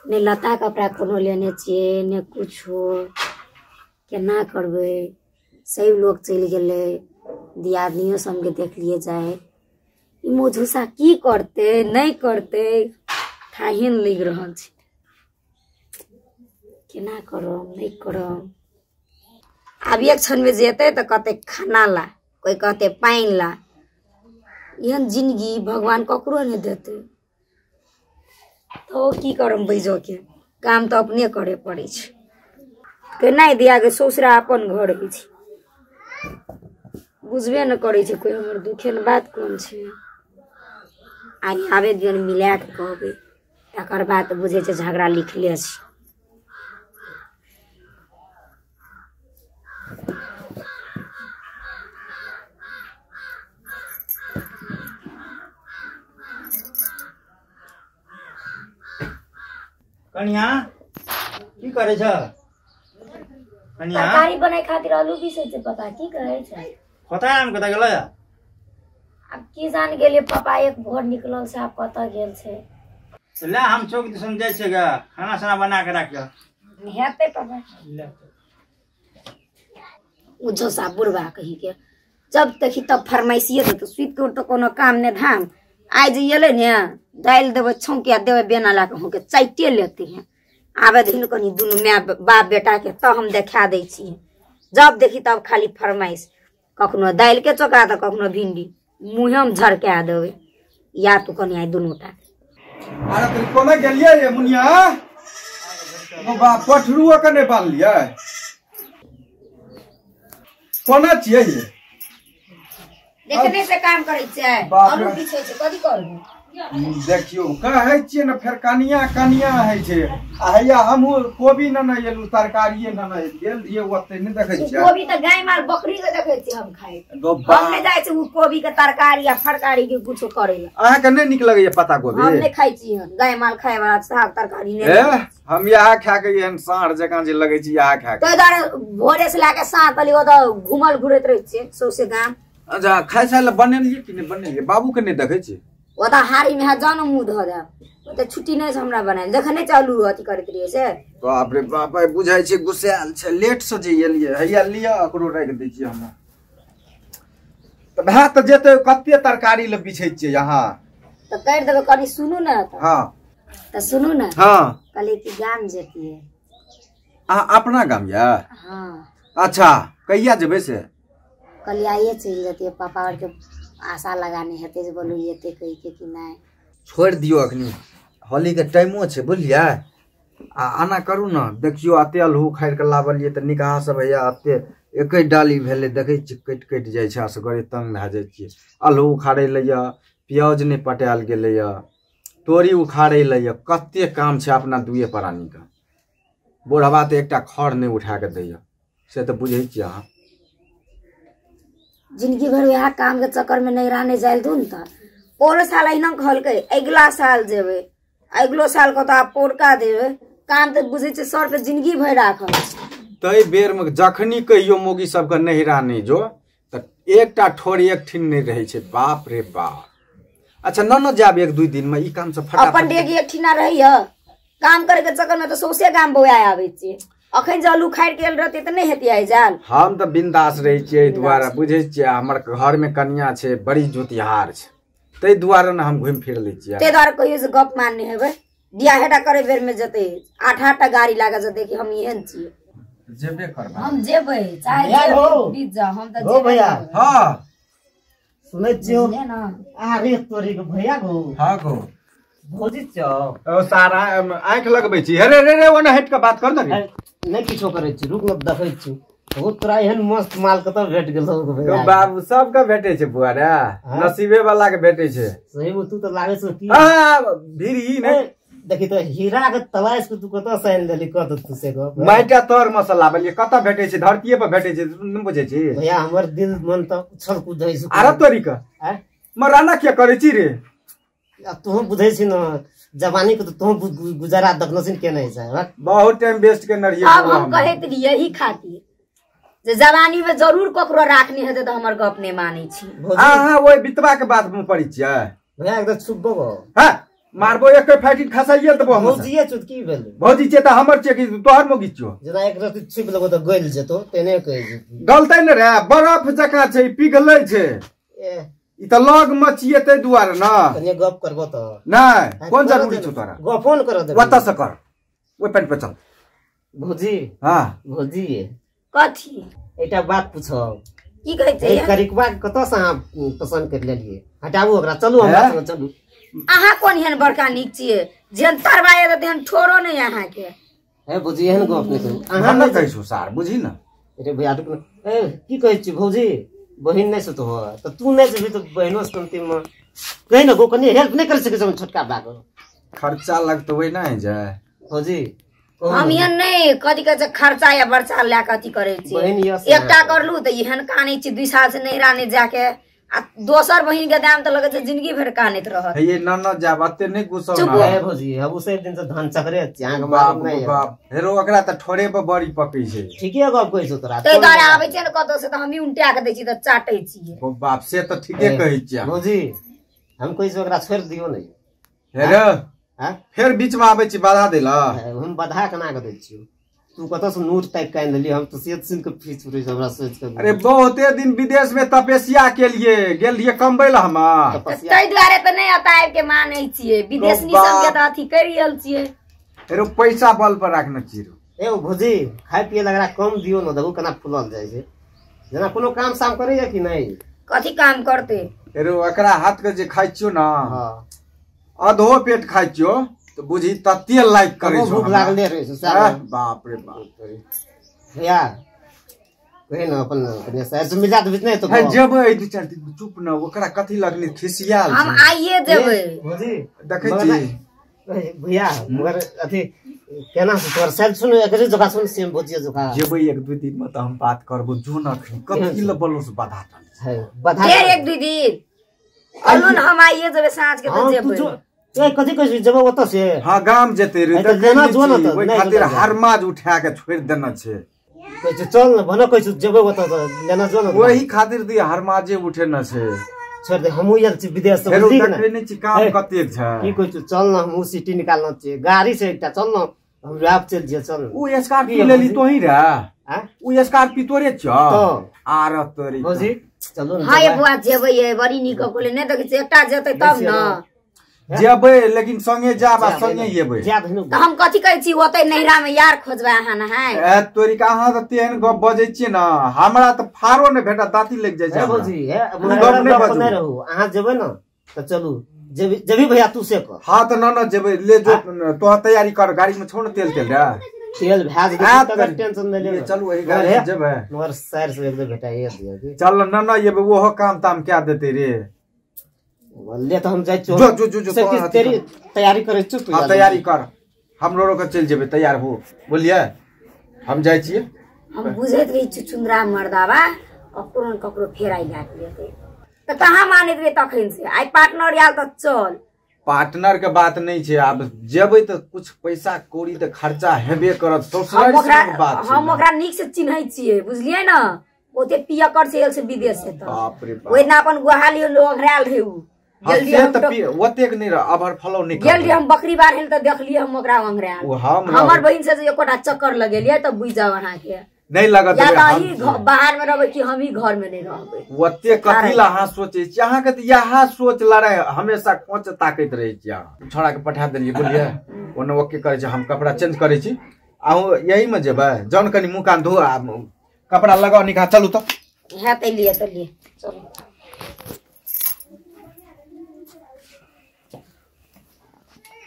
नहि लत्ता कपड़ा कोनो लेने छियै, नहि कुछो। केना करबै? सब लोग चलि गेलै, दियादनियो सबके देखलियै जाय। ई मौझूसा की करतै नहि करतै ठाहे नहि लागि रहल छै। केना करब नहि करब? आब एक क्षणमे जेतै तऽ कहतै खाना ला, कोइ कहतै पानि ला। एहन जिनगी भगवान ककरो नहि देतै। तऽ की करब बैजोके काम तऽ अपने करे पड़ै छै। केना दिया के ससुरा अपन घर होइ छै, बुझबे नहि करै छै कोइ हमर दुखे ने बात कोन छै। आइ आबे दियौ ने मिला कऽ कहबै, तकर बाद बुझै छै झगड़ा लिखले छै। कनिया की करै छ? कनिया तरकारी बनाय खातिर आलू पीसै छै। पापा की कहै छै? कतऽ आम कतऽ गेलै? आब की जान गेलियै पापा, एक भोर निकलल छै, आब कतऽ गेल छै। ले हम चौक दिसन जाइ छियै गे, खाना साना बना के राखियौ। हेतै पापा। ओ झोसा बुढ़बा कही के जब देखी तब फरमाइशिए देतौ, सुति के उठतो कोनो काम नहि धाम। आइ जे एलै ने दालि देबै छौंके आ देबै बेना लए कऽ हुनके चाइटे लेते हैं। आबे दिन कनी दुनू माय बाप बेटा के तऽ हम देखा दै छियै। जब देखी तब खाली फरमाइश, कखनो दालि के चोखा तऽ कखनो भिंडी, मुँहे झरका देबै। या तू कनी आइ दुनू टा। अरे तू कोना गेलियै ये मुनिया? बा पठरुओ के नहि बान्हलियै? कोना छियै ये? देखने से काम करै छै, आलू पीछे छै, कथी करबै? देखियौ कहै छियै ने फेर कनिया कनिया होइ छै। आ हैया हमहूँ कोबी नेने एलहुँ, तरकारिए नेने गेल रहियै ओते, नहि देखै छियै कोबी तऽ गाय माल बकरी के देखै छियै हम खाइ। हम नहि जाइ छी ओ कोबी के तरकारी आ फरकारी के कुछो करै लए। अहाँके नहि नीक लगैया पत्ता गोभी? हम नहि खाइ छी, गाय माल खाय वाला साग तरकारी नहि। हम इएह खा के एहन साँढ़ जकाँ जे लगै छी इएह खा के। ताहि दुआरे भोरे से लए के साँझ तक ओतऽ घुमल घुरैत रहै छियै सौंसे गाम। अच्छा खाय साय लए बनेलियै कि नहि बनेलियै? बाबू के नहि देखै छी? ओतऽ हारी में जानो मुँह धऽ देब, ओतऽ छुट्टी नहि छै हमरा बनायल। देखै नहि चालू अथी करैत रहियै से। बाप रे बाप, बुझाइ छै गुस्सायल छै, लेट से जे एलियै। हैया लिअ ओकरो राखि दै छियै हम। तऽ भए तऽ जेतै, कते तरकारी लए बिछै छियै अहाँ? तऽ करि देबै कनि, सुनू ने। हँ तऽ सुनू ने। हँ कहलियै कि गाम जैतियै। अहाँ अपना गाम यऽ? हँ। अच्छा कहिया जेबै से? कहलियै आइए चलि जैतियै, पापा आरके आशा लगाने हेतै जे बोलू एतै कहि के कि नहि। छोड़ि दियौ, अखनी होलीके टाइमो छै बुझलियै। आ एना करू ने, देखियौ एते अल्हू उखाड़ि कऽ लाबलियै तऽ निकाह सब हैया एते एके डाली भेलै, देखै छियै कटि कटि जाइ छै, असगरे तंग भए जाइ छियै। अल्हू उखाड़ै लए यऽ, प्याज नहि पटायल गेलै यऽ, तोरी उखाड़ै लए यऽ, कते काम छै अपना दुइए प्राणीके। बुढ़बा तऽ एकटा खर नहि उठा कऽ दैया, से तऽ बुझै छियै अहाँ। जिंदगी भरि वएह काम के चक्कर में नैहरा नहि जायल दू ने। तऽ पोर साल अहिना कहलकै अगिला साल जेबै, अगिलो साल कहतौ आब पोरका देबै। काम तऽ बुझै छियै सर पे जिंदगी भरि राखल छै। ताहि बेरमे जखनी कहियो मौगी सबके नैहरा नहि जो तऽ एकटा ठोर एक ठिन नहि रहै छै। बाप रे बाप। अच्छा न जायब एक दू दिन में ई काम से फटाफट। अपन डेग एक ठिना रहैया, काम करे के चक्कर में तऽ सौंसे गाम बौआ आबै छियै। अखन जे आलू उखाड़ि के आयल रहतै तऽ नहि हेतै आइ जाल। हम तऽ बिंदास रहै छियै एहि दुआरे, बुझै छियै हमर घर में कनिया छै बड़ी जोतिहार छै, ताहि दुआरे ने हम घुमि फिर लै छियै। ताहि दुआरे कहियो से गप मानने हेबै, बियाहेटा करे बेर में जेतै 8-8 टा गाड़ी लागल जेतै कि हम एहन छियै। जेबे करबै, हम जेबै चाहे बीत जाओ, हम तऽ जेबै। भैया हँ सुनै छियौ अरे तोरी के भैया गो। हँ गो भौजी छौ। ओ सारा आँखि लगबै छी। हे रे रे रे ओना हटि कऽ बात कर ने रे। नहि किछो करै छी, रुक न देखै छी। ओ तोरा एहन मस्त माल कतऽ भेट गेलौ भैया? बाबू सबके भेटै छै बुआ रे, नसीबे वाला के भेटै छै। सही में तू तऽ लागै छौ की भीड़ नहि। देखी तो हीरा के तलाश के तू कतऽ से आनि देली, कतऽ तू से गप? माटिया तर मसाला बलियै कतऽ भेटै छै? धरतीये पर भेटै छै, नहि बुझै छी भैया? हमर दिल मन तऽ उछल कूद होइ छै। अरे तोरी के मराना किया करै छी रे? तू बुझै छी न जवानी के, तऽ तू गुजारा देखनो छी केने छै। बहुत टाइम वेस्ट केने रहियै। अब हम कहैत रहियै एहि खातिर जे जवानी में जरूर ककरो राखने हेतै तऽ हमर गप नहि मानै छी। अहाँ ओहि बितवा के बात में पड़ै छियै भैया? एकदम चुप भऽ। हँ मारबो एक फाइटिन खसाइए देबो हम। भौजीए चुत की भेल? भौजी छै त हमर छै कि तोहर मोगी छियो? जेना एक रति छिप लगो त गइल जेतो तेने कहै छै। गलतै ने रे, बरफ जकाँ छै, पिघलै छै। ए ई त लग मे छियै तै दुआरे न। कने गप करबो त नै, कोन जरूरी छौ तोरा? गप फोन कर दे। ओतऽ से कर, ओइ पेंट पे चल। भौजी। हां भौजी कथी एकटा बात पूछब। की कहै छै? ए करिकबा के कतऽ से अहाँ पसंद कर लेलियै? हटाबू ओकरा, चलू हमरा संग चलू। अहाँ कोन एहन बड़का नीक छियै? जेहन तरबा एतै तेहन ठोरो नहि अहाँके। हे भौजी एहन गप नहि करू। अहाँ नहि कहै छौ सार, बुझी न। अरे भैया रुक न। ए की कहै छी भौजी? बहिन नहि छौ तोहर तऽ तू नहि जेबही तऽ बहिनो से कमती मे कहि न गो, कनि हेल्प नहि कर सकै छौ छोटका बा के? खर्चा लगतौ ओहि नहि जाय। भौजी हम एहन नहि कथी कहै छै खर्चा या बर्चा लए कऽ अथी करै छी। एकटा करलू तऽ एहन कानै छी 2 साल से नैहरा नहि जाके, आ दोसर बहिन के दाम तऽ लगै छै जिंदगी भरि कानैत रहत। हे न न जाब एते नहि गुस्सा चुप। हे भौजी हम उसे दिन से धान चकरे छी, अहाँके मालूम नहि। बाप हेरो ओकरा तऽ ठोरे पर बड़ी पकै छै। ठीके गप कहै छौ तोरा। तै दुआरे आबै छै ने कतौ से तऽ हमही उनटा के दै छी तऽ चाटै छियै। बाप से तऽ ठीके कहै छियै भौजी। हम कहै छी ओकरा छोड़ि दियौ ने। हेरो फेर बीच में आबै छी बाधा देला। हम बाधा केना के दै छियौ? तू कतऽ से नोट ताकि के आनि देली? हम तऽ से सुनि के फीस उड़ै छै हमरा सोचि के। अरे बहुते दिन विदेश में तपस्या के लिए गेल रहियै कमबै ला हम। तै दुआरे तऽ नहि एतऽ आबि के मानै छियै, विदेशनी सब के तऽ अथी करि रहल छियै। हेरो पैसा बल पर राखने छियै। ए भौजी खाय पिए लए एकरा कम दियौ ने, देखू केना फुलल जाइ छै। जेना कोनो काम साम करैया कि नहि? कथी काम करतै? हेरो एकरा हाथ के जे खाइ छियौ न, अधो पेट खाइ छियौ तऽ बुझी तते लाइक करै छौ। भूख लागले रहै छै सारा। बाप रे बाप। भैया कहे न अपन कने सर से मिला देबी नहि तऽ। हे जेबै 2-4 दिन चुप न, ओकरा कथी लगनी खिसियाल। हम आइए जेबै भौजी। देखै छी भैया मगर अथी केना से तोहर सर सुन एकरे जोखा सुन सेम भौजी जोखा। जेबै 1-2 दिन में तऽ हम बात करबो। जो न अखनी कथी ल बलो से बाधा है बाधा। फेर 1-2 दिन चलू न, हम आइए जेबै साँझ के तऽ जेबै। ए कथी कहै छी जेबै ओतऽ से? हां गाम जेतै रे, जेना जो न तऽ ओहि खातिर हरमाज उठा के छोड़ि देने छै। कहै छै चल न भन, कहै छै जेबै ओतऽ से लेना जो न, ओहि खातिर दी हरमाजे उठेने छै। छोड़ दे, हमहूँ आयल छी विदेश से, बुझली ने? देखै नहि छी काम कतेक छै। की कहै छी चल न, हमहूँ सिटी निकालना छियै, गाड़ी छै एकटा, चल न हम रैप चलि जियै चल। ओ स्कॉर्पियो लेली तोही रे? ओ स्कॉर्पियो तोरे छौ? आर तोरी भौजी चलू न। हां ये बुआ जेबै, ये बड़ी नीक कहले नहि देखै छियै एकटा जेतै तब न जेबै, लेकिन संगे जाब आ संगे एबै। तऽ हम कथी कहै छी ओतै नैहरा में यार खोजबै अहाँ न। है ए तोरी के अहाँ तऽ तेहन गप बजै छियै न, हमरा तऽ फारो नहि भेटत, दाँती लागि जाइ छै। भौजी हे गप नहि बाजू, नहि रहू अहाँ जेबै न तऽ चलू। जेबी भैया तू से कह। हां तऽ न न जेबै, ले जो तोहर तैयारी कर, गाड़ी में छौ न तेल तेल रे? तेल भए जेतै तकर टेंशन नहि लेबै। चलू एहि गाड़ी से जेबै। मगर सर से एक भेटाइए दियौ। चल न न एबै, ओहो काम ताम कए देतै रे। ले तऽ हम जाइ छियौ। जो जो जो जो तेरी तैयारी करै छियौ तू। हां तैयारी कर, हमरो के चलि जेबै, तैयार हो बोलिए हम जाइ छियै। हम बुझैत रही चुचुंदरा मर्दाबा ककरो न ककरो फेराइ लागि जेतै तऽ कहाँ मानैत रही तखन से। आइ पार्टनर आयल तऽ चल। पार्टनर के बात नहीं छै, आब जेबै तऽ कुछ पैसा कौड़ी तऽ खर्चा हेबे करत। ससुरारि बात छै। हम ओकरा नीक से चिन्है छियै बुझलियै न, ओते पियकर से आयल छै विदेश से तऽ। बाप रे बाप। ओहि दिना अपन गोहाली लोग ओंघरायल रहै उ। ओतेक नहि रह अभर फलो नहि गेल रही हम बकरी बाढ़ तऽ देखलियै हम ओकरा ओंघरायल। हमर बहिन से एकोटा चक्कर लगेलियै तऽ बुझि जाउ अहाँके नहीं लगत। या तऽ अहीं बाहर में रहबै कि हम ही घर में नहीं रहबै। ओते कथी ला अहाँ सोचै छी? अहाँके तऽ इएह सोच लड़ाइ हमेशा कोच ताकैत रहै छी। अहाँ छोड़ा के पठा देलियै बुझलियै, ओने ओके करै छै। हम कपड़ा चेंज करै छी, अहूँ यही में जेबै? जौन कनि मुँह कान धो आ कपड़ा लगाओ निकाह चलू तऽ। है तऽ लिए चलू।